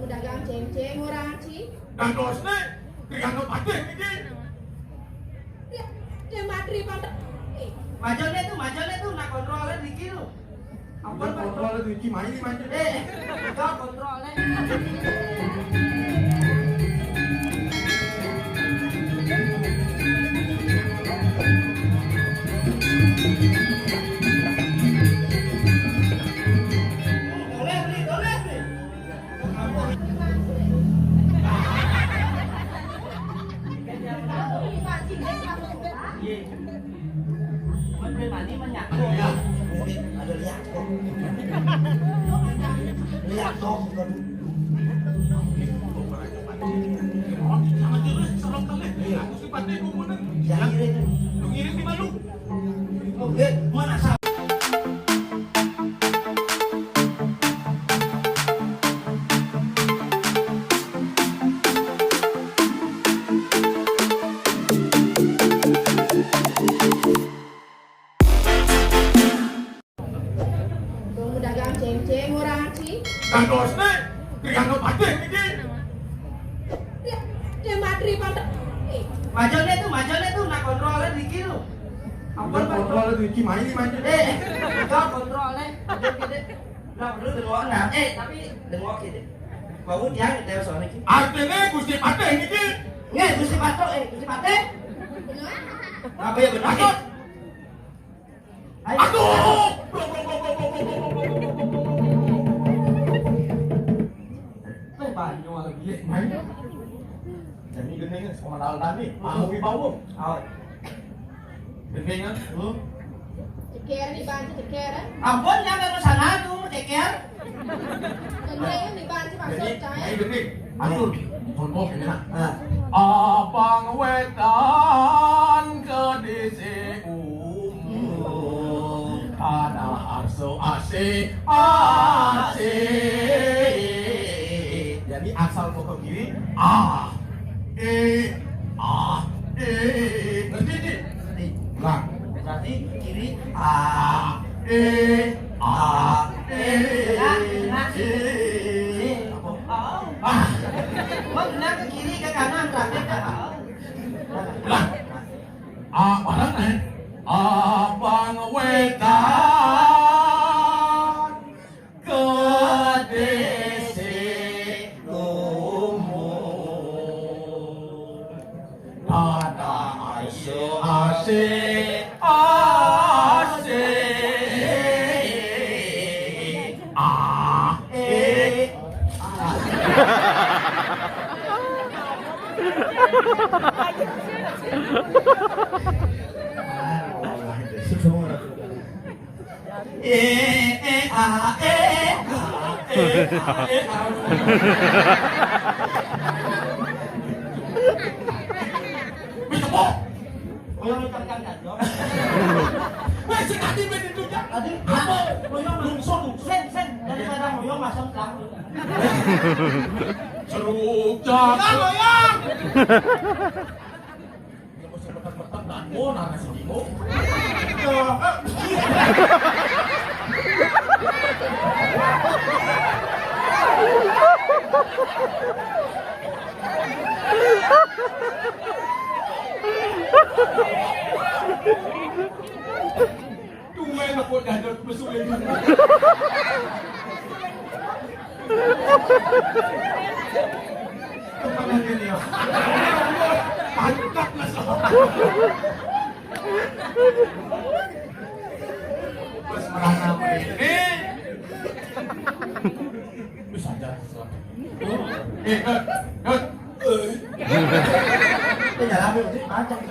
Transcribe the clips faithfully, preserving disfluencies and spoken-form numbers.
Dagang céngcéng orang ci. Dadosné, triangel patih niki. Ya, dia matri pantek. Majone tuh, majone tuh, nak kontrolnya niki lu. Ampun, kontrolnya tuh, iki main nih, main. Eh, enggak kontrolnya. Boleh, beli, boleh, beli. Dagang céngcéng orang ci. Dadosné, triangel patih niki. Ya, dia matri pantek. Majone tuh, majone tuh, nak kontrolnya niki lu. Ampun, kontrolnya tuh, iki main nih, main. Eh, enggak kontrolnya. Nah, dulu dengokan, nah. Eh, tapi dengokan gitu. Mau tiang, kita soalnya gitu. Artinya Gusti Patih niki. Nggih, Gusti Patih, eh, Gusti Patih. Apa ya benar? Aduh! Aduh! Wéh, banyu lagi. Jadi gini, sama dalam tadi, mau wibawa. Awas. Gini kan, lu. Ceker nih, Bang, ceker, eh. Ampun, jangan ke sana tuh, ceker. Ceker nih, Bang, masuk, coy. Ayo, gini. Aduh, contoh ini, nah. Ah. Abang Wetan ke D C U. Ada aso ase ase. Jadi asal potong kiri, ah, eh, ah, eh. Ngerti, Dik? Ngerti. Ulang. Berarti kiri, ah, eh, ah, eh. Tengah, tengah. Eh. Ah. Mau benar ke kiri, ke kanan, terakhir ke ah. Ulang. Ah, bareng, eh. Abang Wetan ke D C Lumut. Ada ayo asik, asik. Ah, eh. Eh, eh, ah, eh, ah, eh, ah, eh, ah. Wis tepuk. Wis tadi ben itu, Jak. Tadi apa? Wis lungsur, sing, sing. Daripada ngoyo masuk kang. Serujak. Enggak, ngoyo. Oh, nana si Bimo. Tuwe nekuk dadot mesuke. Kemenangan ya. Mantap lah, sob. Pas merana ini. Bisa aja, sob. Eh, eh, eh. Ini dalam, ini panjang.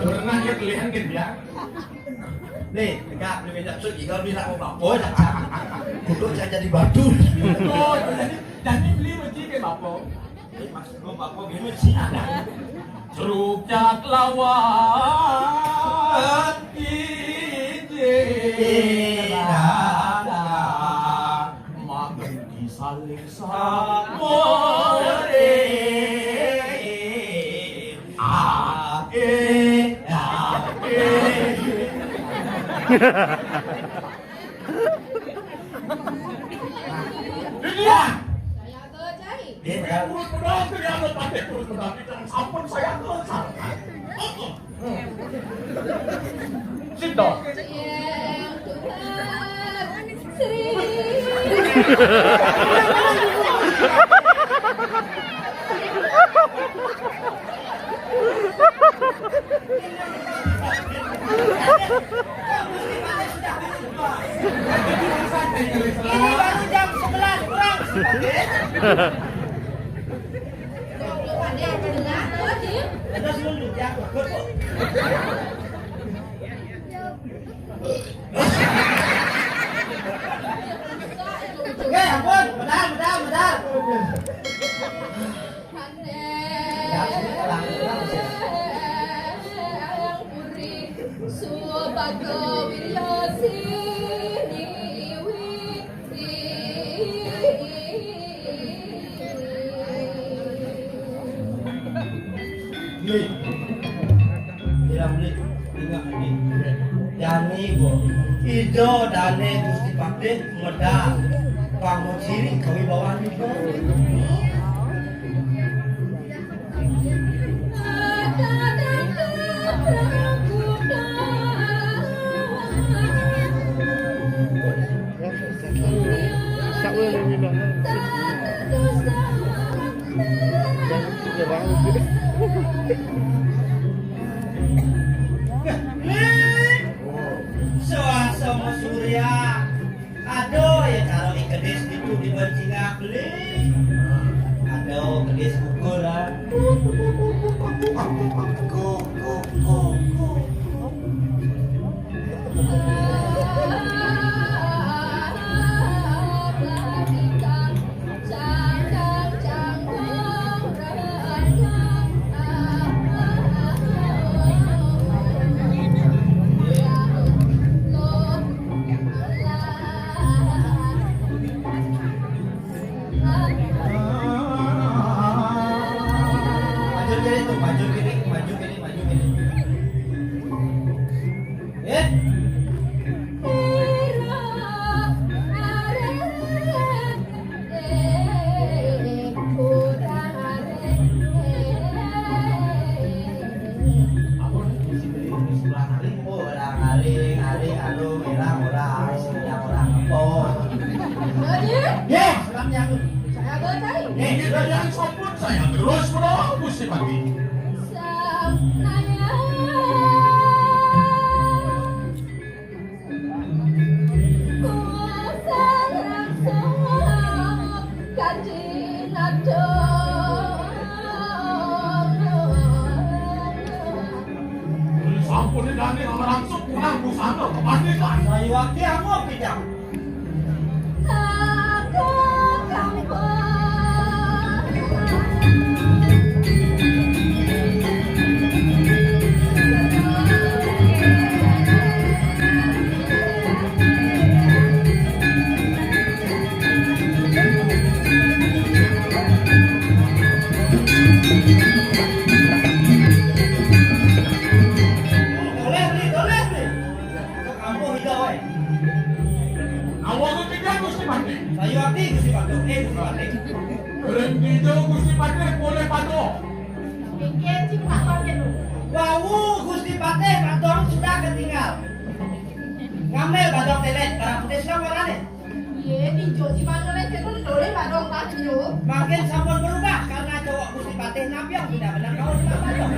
Pernah ya pilihan ke dia? Nih, tegak, nih, beda. So, jika bisa mau bapo, ya. Kudu saya jadi batu. Oh, jadi, jadi beli mesti ke bapo. Mas, lu bapak gini sih. Rujak lawan ijin ada. Makan Paling samuring. Ake, ake. Iya. Dia urut pedang, dia anu pakai urut pedang. Ampun, saya kesal. Heeh. Sinten? Ini baru jam sebelas kurang. Ya ampun, bentar, bentar, bentar. Nih. Bilang, Bli, ingat, Bli. Jani, Bo. Ijo dane Gusti Patih medal. Bangun siri kewibawaan Ijo. Suasana Surya. Aduh, ya kalau ikedis itu dibanting beli. Aduh, kedis ukuran. Maju kiri tuh, maju kiri, maju kiri, maju kiri. Eh? Ampun, di sini, di sebelah kali. Oh, orang kali, kali, aduh, merah, orang, harus punya orang. Oh. Ye, selamnya aku. Saya baca. Ini dari yang sombong, saya terus menolong Gusti Patih. Sampun dane langsung kurang busana kepandikan. Sayu ati amo pijam. Toleh, Bli, toleh, Bli. Ke kampung Ida, woi. Awak tu tiga Gusti Patih. Sayu ati Gusti Patih, eh, Gusti Patih. Ring Ida Gusti Patih boleh patuh. Pikir cik tak tahu je tu. Wau, Gusti Patih, patuh sudah ketinggal. Ngambil badok telet, barang putih silang warnanya. Ye, tinjuk si Bang Doleh, saya pun Doleh Badong Tanju. Makin sampun berubah karena cowok Gusti Patih Napiang tidak benar kau sudah Badong.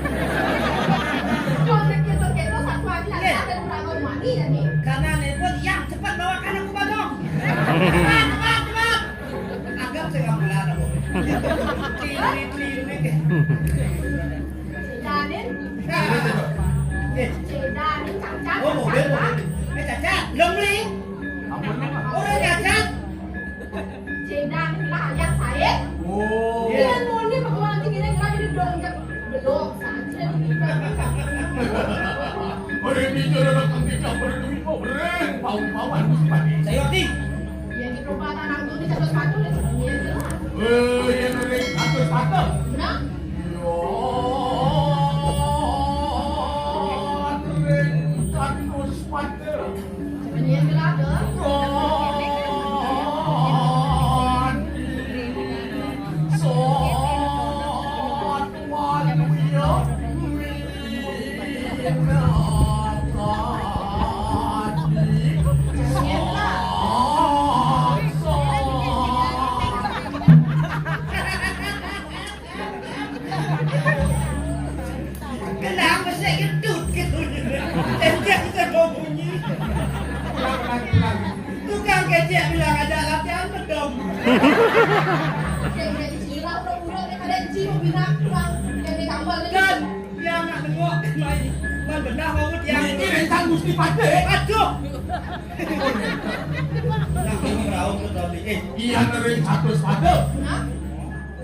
Kalau saya kira-kira satu hari lagi Ye. Ada kurang mani ya nih. Karena nelpon yang cepat bawakan aku Badong. Cepat, cepat, cepat. Anggap saya nggak pernah ada. Keliling-keliling. Danin. Eh. Cik Danin, cang-cang, oh, mobil, cang-cang. Mobil. Eh, cacat. Belum beli. Udah cacat. Cik Danin lah alias Said. Oh. Dia mau ni bagaimana nanti kita nggak jadi dong, belum saja. Mereka bicara tentang kita berdua, beren, bau-bauan mesti mati. Saya ngerti. Yang di perempatan aku ni satu sepatu ni. Eh, yen ring kados pater. Nah. Yo, ring kados pater. Yen gelade. Kon. Sot. Kenapa saya gedut gitu? Dan dia bisa mau bunyi. Tukang kecek bilang ada latihan bedong. Yang jadi silau, udah, udah, ada cium binatang. Yang ditambal. Dan yang nak nengok, main, main benar mau dia. Ini rencang Gusti Pade. Aduh. Nah, ini rauh tuh tadi. Eh, iya, ngeri satu sepatu. Hah?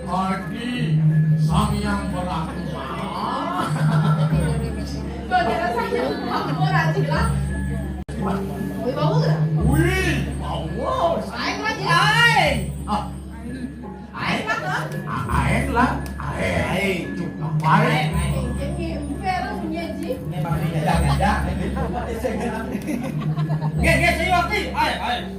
Adi, Sang Yang Beragama. Kok ada rasanya? Aku rajin lah. Wih, bau lah. Wih, bau. Aing lagi, aing. Ah. Aing mah, kan? A-, aing lah, aing. Aing. Cukup baik. Aing, aing. Ini ember punya, Ji. Memang ini ada, ada. Gé, gé, sing waktu. Aing, aing.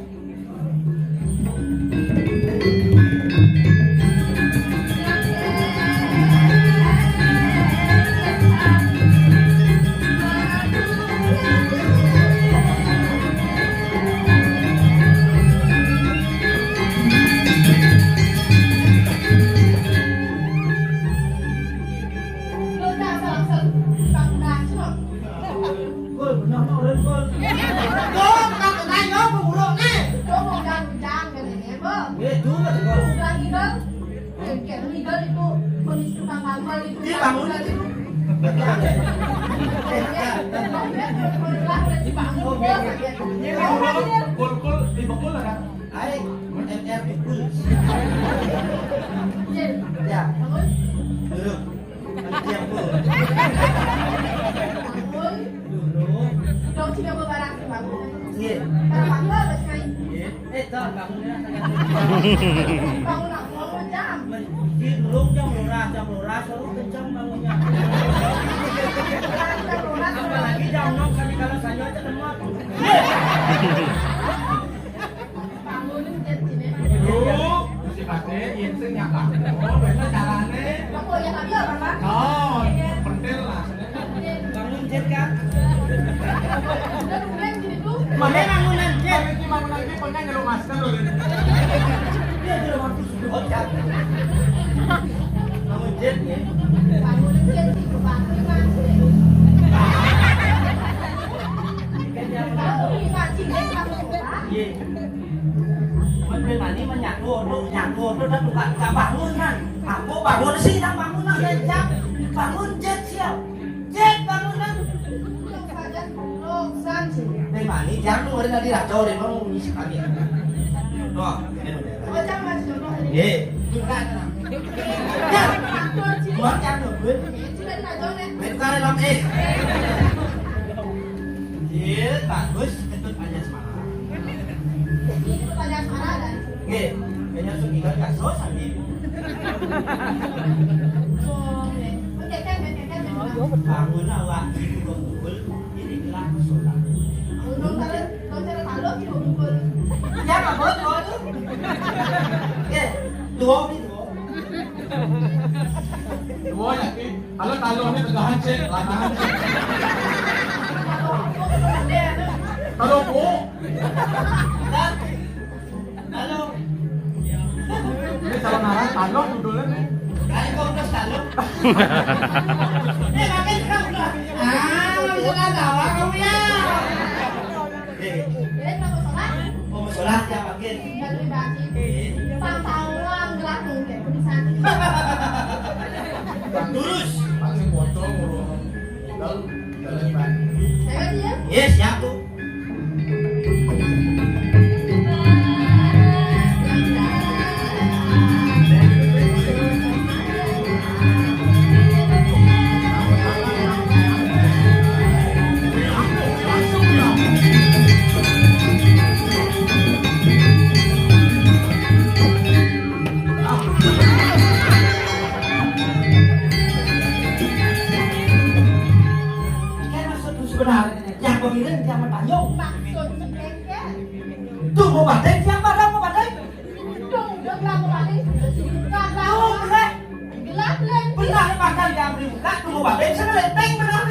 Kul, bener mah orang, Kul. Tuh, tak kenal, yo, pemuruk nih. Tuh, mau jangan-jangan kan ini, Bang. Iya, tuh, kan, Kul. Udah gitu, kayak legal itu, kondisi tukang tambal itu. Iya, bangun. Iya, bangun. Iya, bangun. Kul, Kul, di Bengkul ada. Aing, M R di Kul. Iya. Ya. Bangun. Duduk. Diam, Kul. Bangun. Duduk. Dong, sini aku barang, bangun. Iya. Barang apa, Bos Kai? Iya. Eh, Ton, bangun ya. Bangun aku, bangun jam. Di dulu jam lurah, jam lurah, selalu kencang bangunnya. Jam lurah, jam lurah. Apalagi jam enam kali kalau saya aja lemot. Bangun, Jet, sini. Dulu, si Pate, yen sing nyata. Oh, bener carane. Aku ya, tapi apa, Pak? Oh, pentil lah. Bangun, Jet, Kak. Udah, udah, gini tuh. Mana bangunan, Jet? Ini bangunan ini pernah nyeluk masker loh, ini. Iya, iya, waktu sudah. Oh, Jet. Bangun, Jet, sih, Pak. Terima kasih. Tahu, Pak, sih, Jet, Pak. Iya. Mun pribadi menyatu, untuk nyatu, itu udah bukan, bukan bangun, kan. Aku bangun sih, nang bangun, nang, Jet. Bangun, Jet, siap. Cek bangunan. Dari mana? Jangan dengerin tadi rajo, dia mau ngisi kami. Tuh, ini udah. Ye, bukan. Ya, buat yang nungguin. Main kare lam, eh. Ye, bagus, ketut aja semangat. Ini pertanyaan mana, Dan? Nggih, kayaknya langsung ingat kasus tadi. Bangun awak diri kumpul, ini gerak sholat. Belum cara, belum cara talon juga kumpul. Ya, nggak boleh, tuh. Nggih, dua ini, dua. Dua ya, Ki? Kalau talonnya tegahan, cek, latahan, cek. Kalau bu, Halo. Ini salah ngarang, talon judulnya nih. Kali kok terus talon. Ini makin terus. Ah, bisa nggak tahu kamu ya? Eh. Jadi mau sholat? Oh, mau sholat ya, makin. Dari tadi. Eh. Pang tawang gerak mungkin bisa. Terus. Masih pocong, urung. Lalu, jalan, Pak. Saya aja ya. Yes, siap, Bu. Yang beli muka, tunggu batin, sana lenteng benar.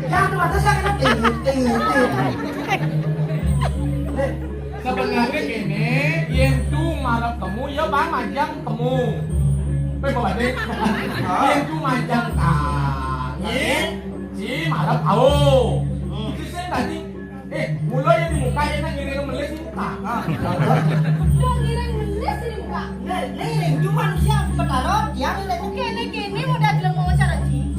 Yang tuh mata saya kena ting, ting, ting. Sebenarnya gini, yén tu marep temu, ya bang majang temu. Pé bawa deh. Yén tu majang tangin, si marep au. Itu sih tadi. Eh, mula yang di muka, yang ngiring melis di muka. Yang ngiring melis di muka. Nih, nih, itu manusia Betara, dia ngiring. Oke, nih, kini udah jelema wawancara, Ji.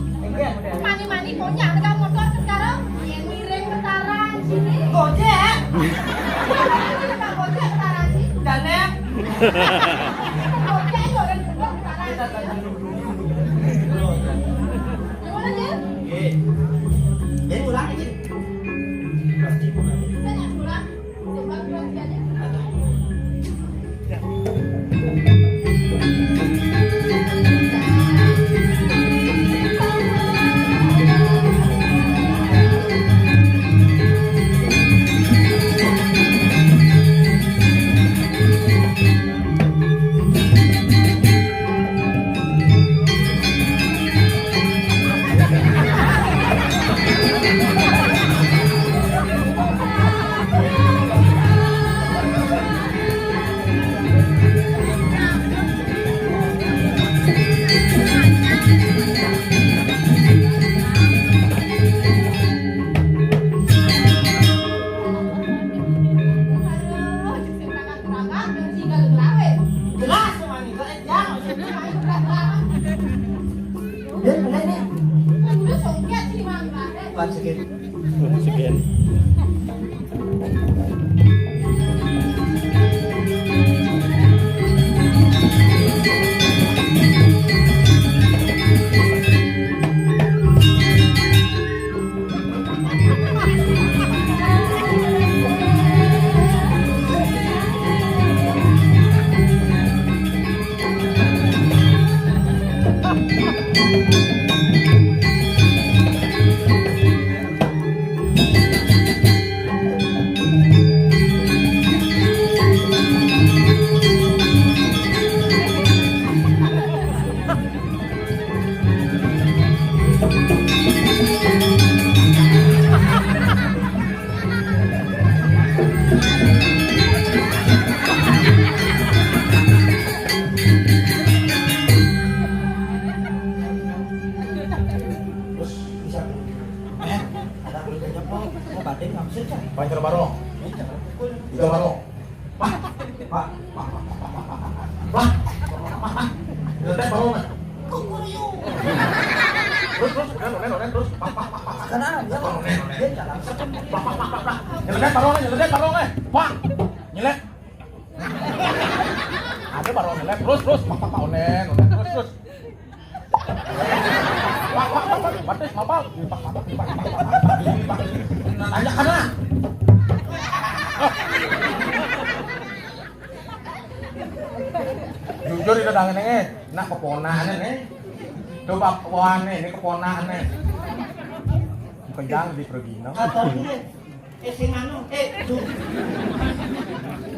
Mani-mani konyol, tekan motor Betara, yang ngiring Betara, sini. Gojek. Gojek Betara, sih. Danem. Gojek, itu orang Betara. Gimana, Ji? Oke. Jadi ulang, Ji. Jelas, Mami. Jelas, Mami. Dia mulai nih. Once again. Once again. Terus bisa. Eh, ada kulit aja, Pak. Mau batin nggak bisa, Cak? Pacar barong. Iya, Cak. Tiga barong. Wah, wah, wah, wah. Nyeledek barong, eh. Terus, terus, onen, onen, onen, terus. Wah, wah, wah, wah. Kenapa? Barong, onen, onen. Dia jalan. Wah, wah, wah, wah, wah. Nyeledek barong, eh, nyeledek barong, eh. Wah, nyelek. Ada barong nyeledek. Terus, terus. Wah, wah, wah, onen, onen, terus, terus. Wah, wah, wah, wah. Batis, mapal. Wah, wah, wah, wah, wah. Nah, tanya kana. Jujur itu tangan ini, nah keponakan nih. Coba wane ini keponakan nih. Kencang di pergi, no. Atau ini, eh, sing anu, eh, tuh.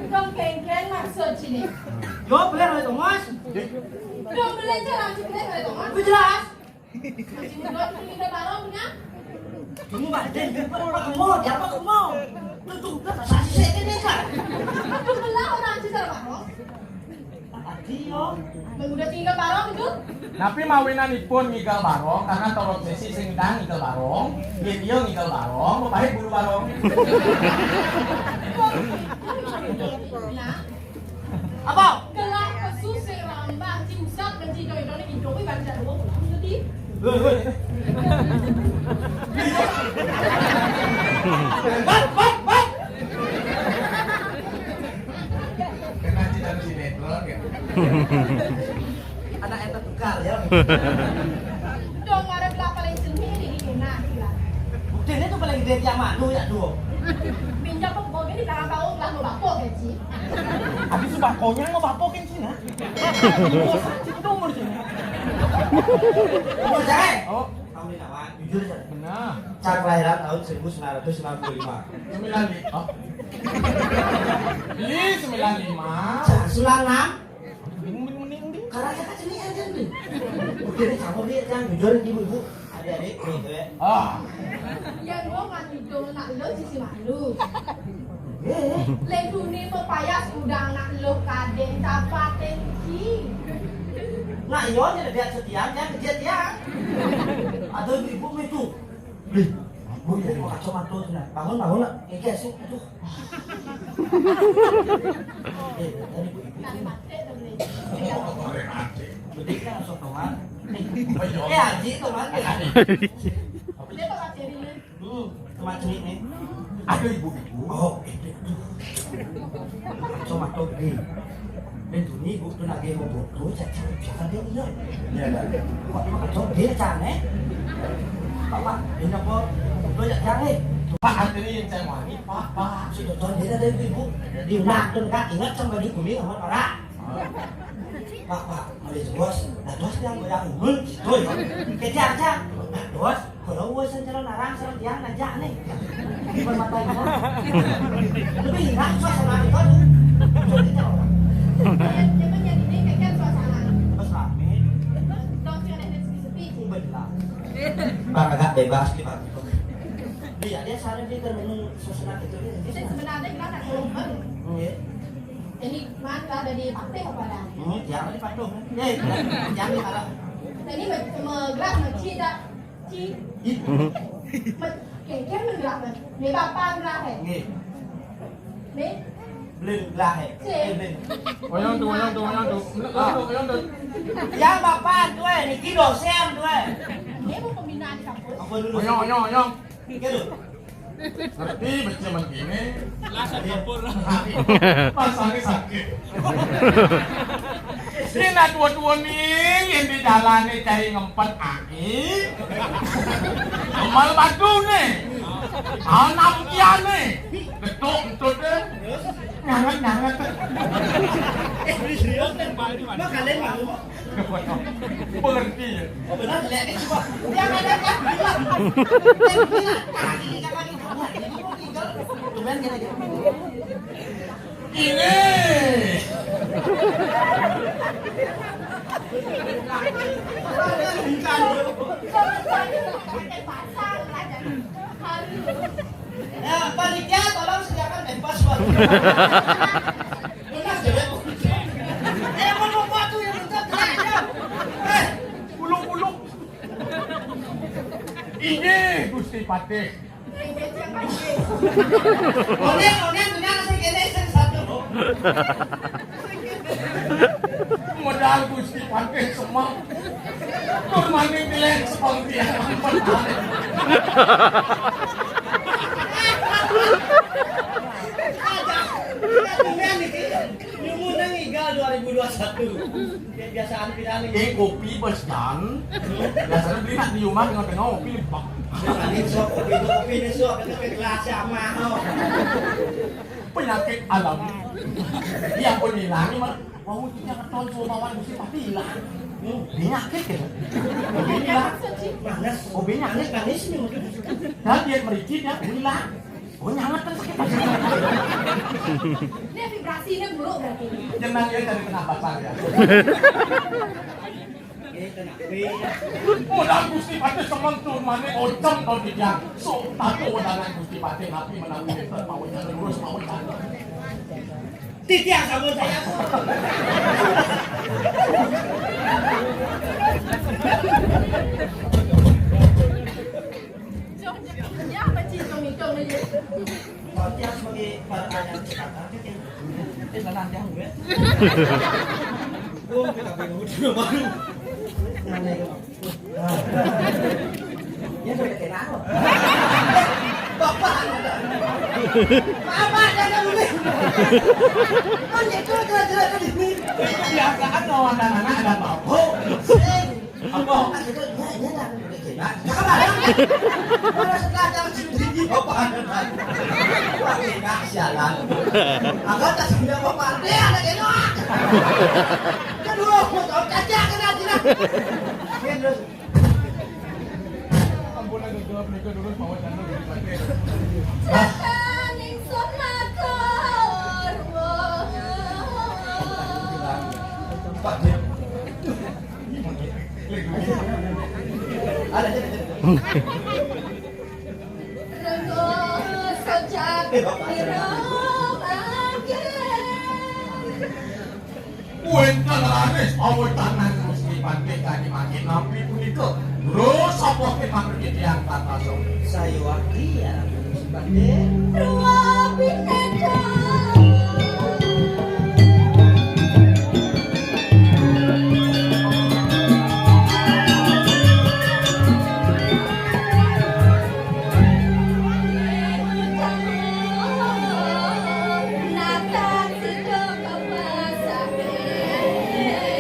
Dong kengkeng maksud sini. Yo, bener oleh Thomas. Dong bener jalan sih, bener oleh Thomas. Gue jelas. Sini dong, sini kita bareng, punya. Kamu batin, dia apa kamu? Dia apa kamu? Tuh, tuh, udah, kasih saya ini, Kak. Aku belah orang aja sama kamu. Tadi, yo. Udah tinggal bareng itu. Napi mawinanipun ngigal barong, karena torot sesi sing dang ngigal barong, yén iya ngigal barong, pepahit bulu barong. Nah. Apa? Gelak pesu sing rambah, ciusak dan cidoi-doi, idoi baca dua pulang sedih. Woi, woi. Bat, bat, bat. Kena cinta sinetron ya. Anak éta tukar ya. Dong ada berapa lain sendiri di Yuna sila. Buktinya tuh paling gede tiang malu ya dua. Pinjam kok bawa gini belakang tahun lah lo bapak gaji. Habis itu bakonya mau bapak kan Cina. Bosan sih itu umur Cina. Umur saya. Oh, kamu ini apa? Jujur saja. Benar. Cara kelahiran tahun seribu sembilan ratus sembilan puluh lima. Sembilan lima. Oh. Beli sembilan lima. Sulan enam. Mending mending deh. Karena saya kasih ini aja nih. Jadi sama dia yang jujur ibu-ibu. Adik-adik, nih, gue. Ah. Yang gua nggak tidur nak lu sisi malu. Eh. Lek dunia pepayas udang nak lu kadeng dapat tengki. Nak yo jadi biar setiap yang kejadian. Ada ibu-ibu itu. Beli. Ampun, jadi mau kacau mata tu nak. Bangun, bangun nak. Ini sih, aduh. Eh, tadi Bu Ibu. Tadi mati tu beli. Bedik kan sokongan. Eh, Haji tu mana? Dia tak mati ni. Hmm, tempat cenik ni. Aduh, Ibu, Ibu. Oh, itu. Cuma tu ni. Ni tu ni, Bu, tu nak gay mau bodoh, cak cak cak dia ni. Ya, dah. Buat apa kacau dia cak ni? Bapak, ini apa? Bodoh cak cak ni. Pak, antri yang saya wangi, Pak, Pak. Sudah tuan dia dah ibu. Di nak tu nak ingat sama baju kuning sama orang. Pak, Pak, mari terus. Dah terus yang goyang umur, terus. Kejar, kejar. Dah terus. Kalau gua sing calon arang, sing tiang najak nih. Di depan mata gua. Lebih enak suasana itu tuh. Jadi calon. Dia menjadi ini kayak suasana. Pas rame. Dong sih ada sepi-sepi sih. Benar. Bang agak bebas di bang. Iya, dia saran dia ke suasana itu dia. Jadi sebenarnya kita tak kelompokan. Iya. Ini mana ada di partai apa dah? Hmm, jangan di partai. Eh, jangan di partai. Ini cuma gerak masih tak. Ci. Ih. Kengkeng menggerak, Mas. Ni bapa gerak, eh. Nggih. Ni. Belum gerak, eh. Cik. Eh, belum. Oyong tu, oyong tu, oyong tu. Oyong tu, oyong tu. Yang bapa tu, eh. Niki dosen tu, eh. Ni mau pembinaan di kampus. Apa dulu? Oyong, oyong, oyong. Gitu. Ngerti becik mengkini. Lah, campur. Rasanya sakit. Ini nak dua-dua ni yang di jalan ni cari ngempet aki. Kemal batu ni. Anam kian ni. Ketuk entut ni. Nyangat-nyangat. Eh, serius kan? Mak kalian malu? Berhenti ya. Oh, benar, lihat ni semua. Dia ada kan? Dia bilang. Dia bilang, "Ah, ini kakak ni." Tumben kan aja. Ini. Ya, panitia tolong sediakan bebas, Pak. Benar, cewek. Eh, mau buat tuh yang minta terakhir. Eh, uluk-uluk. Ini Gusti Patih. Onen, onen, benar, saya kira saya satu. Modal Gusti Patih semang. Tur maning pilih sepengtian. Ada. Kita tunggu nih. Nyumun nang igal dua ribu dua satu. Kebiasaan pidana. Eh, kopi bos dan. Biasanya beli nak di rumah tengah-tengah kopi limpah. Ini sok kopi itu kopi ini sok itu ke gelas sama. Penyakit alami. Iya pun hilang mah. Mau kita keton semua bawaan mesti pasti hilang. Hmm, penyakit ya. Kopi hilang. Panas. Kopi manis, manis ini maksudnya. Dan dia mericik ya hilang. Oh, nyangat kan sakit. Ini vibrasi ini buruk berarti. Jenang ya dari kena pasar ya. Modal Gusti Patih semeng tuh mana ocem kau tidak. So, aku modal Gusti Patih tapi menang pinter mau jalan lurus mau jalan. Titiang sama saya. Ya, apa sih, hitung-hitung aja. Kalau tiang sebagai para ayah Jakarta, kan, eh, sana tiang gue. Oh, kita baru dulu baru. Nah, nah, nah. Ya, sudah kenal. Bapak. Bapak, jangan dulu. Kan itu jelas-jelas di sini. Biasaan lawan anak ada bau. Apa? Cakap bareng. Kalau setelah jam sembilan, apa ada tadi? Wah, enak, sialan. Aku tak sembilan apa, Pak? Dia ada kena. Kedua, aku tahu caca kena, kena. Dia terus. Ampun, aku jawab nikah dulu, mau canda. Setan ingsun matur, wah. Pak, dia. Ini pakai. Lek duit. Renggo sojak ira mangke. Wénten raris pawétanan Gusti Patih kadi mangkin napi punika? Terus sapa ké mangriki tiyang tata sono? Sayuwakti ya, Gusti Patih. Dua bineka.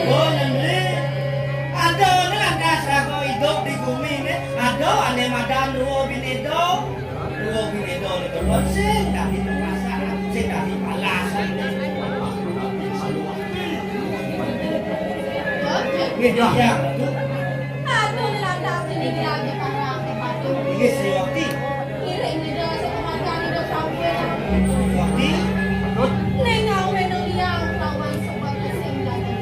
Oh, Nendri, ada né lantas raga idup di gumi né, ada ané madan Rwa Bineda. Rwa Bineda né kebon sing dadi perasaan, sing dadi palas. Nggih, ya. Aduh, lantas ini diangkat anak, Pak. Inggih, Sri Wakti. Ngiring Ida sing kematian Ida Prabu. Sri Wakti. Ning ngawé nang liang lawan sebab sing dadi.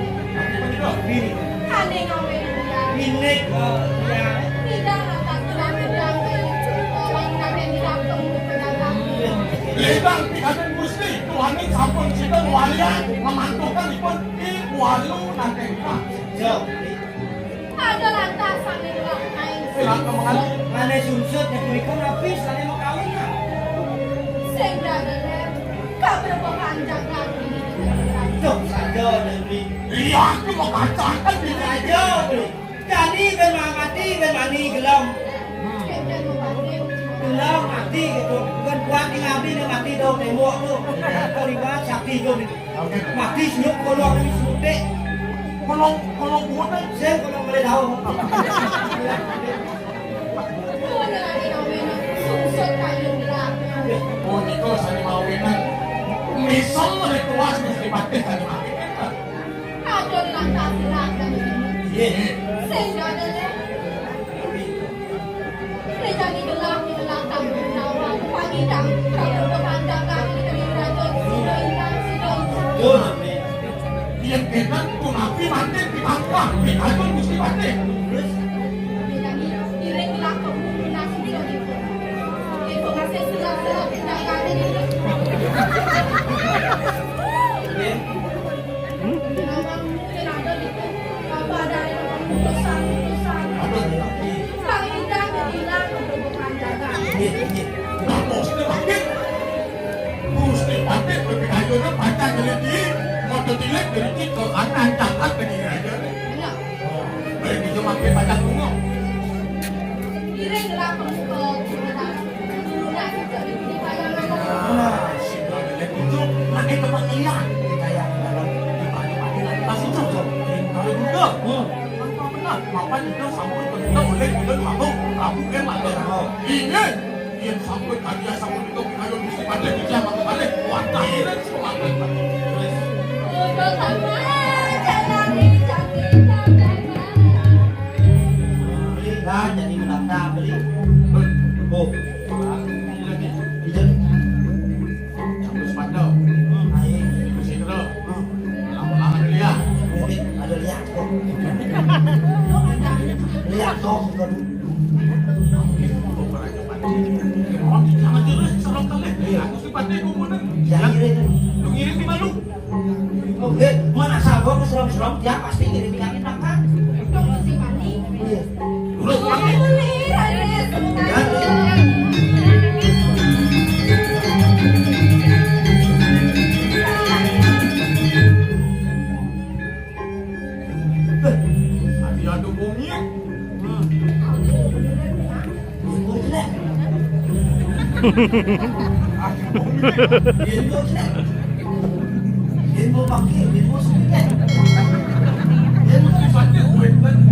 Bini. Ane ngawé nang liang. Bini, eh, liang. Ida lantas terang-terang, eh, lawan kakek Ida ketemu pedagang. Legang pikantuk Gusti, tuaning sampun sida ngwalian memantukan ipun I Walu nangkeng Ida. Jauh. Ada lantas sami dua kain. Silakan mengaji. Mane sungsut nek punika napi sane makawinan. Sing dadene kaberkahan jagat ini. Duh, saja, Dendri. Iya, aku mau bacakan ini. Saja, Dendri. Jani ben mati, ben mani gelem. Sing ben mati. Gelem mati gitu. Bukan kuat di ngabdi nek mati do tembok tu. Kau libat sakti tu. Mati senyum kolong wis mudik. Kolong, kolong buat, eh. Saya kolong boleh tahu. Oh, nika sane mawinan. Misal oleh tuas mesti patih sane mawinan. Aduh, lantas silakan. Iya. Sehingga ada Rejane gelah di gelah kampung Nawang, panyidang Prabu Pemandangan, negeri Raja Sido Intan, Sido Intan. Duh, yen enak punapi mati ditangkap, dikandung Gusti Patih. Terus? Rejane iring gelah kampung Lunas Sido Intan. Ibu ngasih selah-selah tindakan ini. Nawang mungkin ada di Apa dari utusan-utusan. Aduh. Bang Indra bilang untuk Panjaka. Nggih, nggih. Nah, bos itu bangkit. Gusti Patih berpikayunan panjang jadi di motor cilik dari kita kanan cakap ke diri aja. Enggak. Oh, baik itu makin panjang bunga. Iring gelah pemuka. Nah, sing lelek itu, makin tempat liar. Kayak dalam di pagi-pagi lagi pas itu, Cok. Kalau juga, hmm. Apa benar? Apa itu sampun benar oleh kita kamu? Kamu kan ada. Ini, yang sampun tadi ya, sampun itu kita yang mesti pada kita, maka balik. Kuat kahiran, semangat. Udah sama, jalan ini cantik, cantik. Nah, jadi menantang beli. Oh. Ijen. Terus pada. Ayo. Terus itu. Lama-lama dulu ya. Ada lihat kok. Lihat kok. Oh, jangan terus, serem kali. Iya. Aku si Patih kubunan. Ya, iya. Lu ngirit di malu. Oke, mana sabar keserem-serem, dia pasti ngirim yang enak, kan? Iya. Tadi ada bunyi. Ilmu jelek. Ilmu jelek. Ilmu pakai, ilmu sempit. Ilmu sempit, ilmu